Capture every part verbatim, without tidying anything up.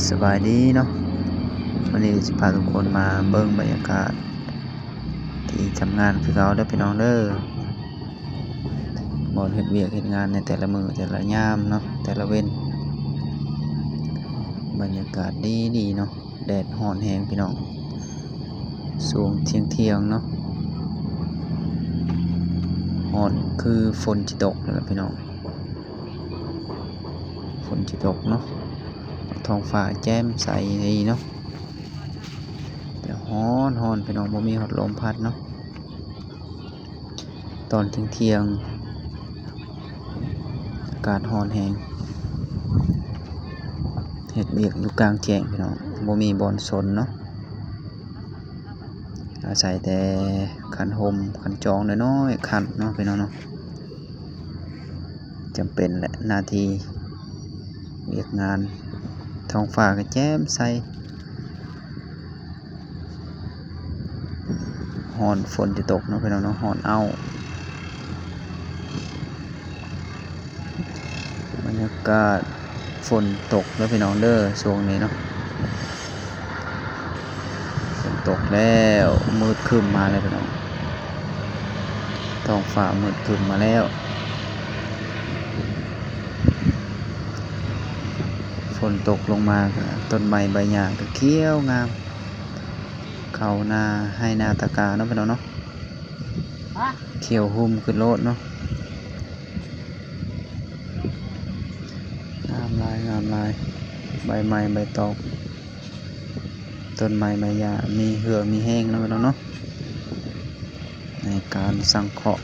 สบายดีเนาะ วันนี้สิพาทุกคนมาเบิ่งบรรยากาศที่ทำงานคือเก่าเด้อพี่น้องเด้อ บ่อนเฮ็ดเวียกเฮ็ดงานในแต่ละมื้อแต่ละยามเนาะ แต่ละเว็น บรรยากาศดีดีเนาะ แดดร้อนแฮงพี่น้อง ช่วงเที่ยงๆเนาะ ร้อนคือฝนสิตกนั่นแหละพี่น้อง ฝนสิตกเนาะ ท้องฟ้าแจ่มใสดีเนาะ แต่ร้อนร้อนพี่น้อง บ่มีฮอดลมพัดเนาะ ตอนเที่ยงๆ อากาศร้อนแฮง เฮ็ดเวียกอยู่กลางแจ้งพี่น้อง บ่มีบ่อนซนเนาะ อาศัยแต่คันฮ่มคันจองน้อยๆ คันเนาะพี่น้องเนาะ จำเป็นแหละหน้าที่เวียกงาน ท้องฟ้าก็แจ่มใส ฮ้อนฝนจะตกเนาะพี่น้องเนาะ ฮ้อนอ้าว บรรยากาศฝนตกแล้วพี่น้องเด้อ ช่วงนี้เนาะ ฝนตกแล้ว มืดครึ้มมาแล้วพี่น้อง ท้องฟ้ามืดครึ้มมาแล้ว ฝนตกลงมาก็ต้นไม้ใบหญ้าก็เขียวงาม เข้านาไฮ่นาตากาเนาะพี่น้องเนาะ เขียวหุ้มขึ้นโลดเนาะ งามหลาย งามหลาย ใบไม้ใบตอง ต้นไม้ใบหญ้า มีเหื่อมีแฮงเนาะพี่น้องเนาะ ในการสังเคราะห์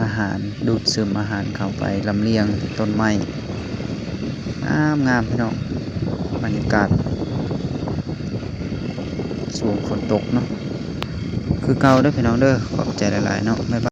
อาหาร ดูดซึมอาหารเข้าไป ลำเลียงต้นไม้ งามงามพี่น้อง บรรยากาศ ช่วงฝนตกเนาะ คือเก่าเด้อพี่น้องเด้อ ขอบใจหลายๆเนาะ บ๊ายบาย